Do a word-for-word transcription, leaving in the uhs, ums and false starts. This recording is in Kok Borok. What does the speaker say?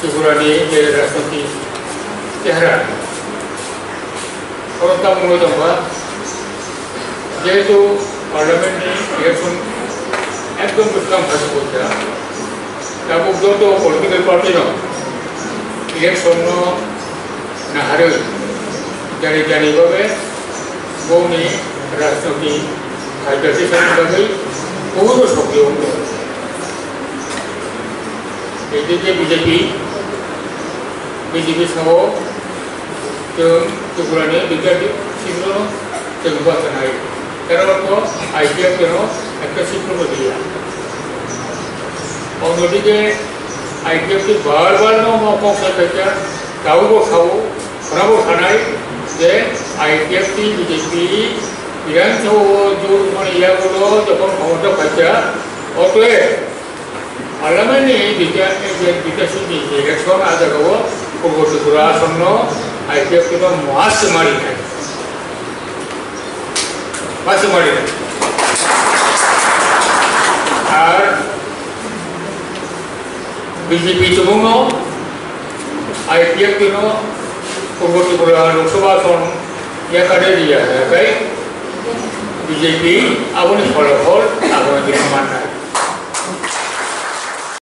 Tripura ni je rajniti chehra, oro tamo wngwi tongkha, jehetu parliament ni election ekdom bwskang phaikha, tabuk joto political party no election no naharwi jani jani babe bongni rajniti khaijak se sani bagwi kubui bo sokliyo wngkha. Eidike B J P, B J P sao chwng Tripura ni bidyarthi sitro chwng bachanai. Karon ko I P F T no ekta sitro bo diya. Onno dike I P F T bar bar no mo kok sai khaikha, taubo sao, khorabo sanai je I P F T B J P Bidhan Sabha o jot mani yagulo jokhon khomota phaikha, okle Parliament ni bika-, je bikasi ni election a jaga o Purbo Tripura asom no I P F T no moha se mari nai. Moha se mari nai. Ar B J P chumung no I P F T no Purbo Tripura Lok Sabha ason yakade riya, yakai B J P aboni pholopol aboni bini manna.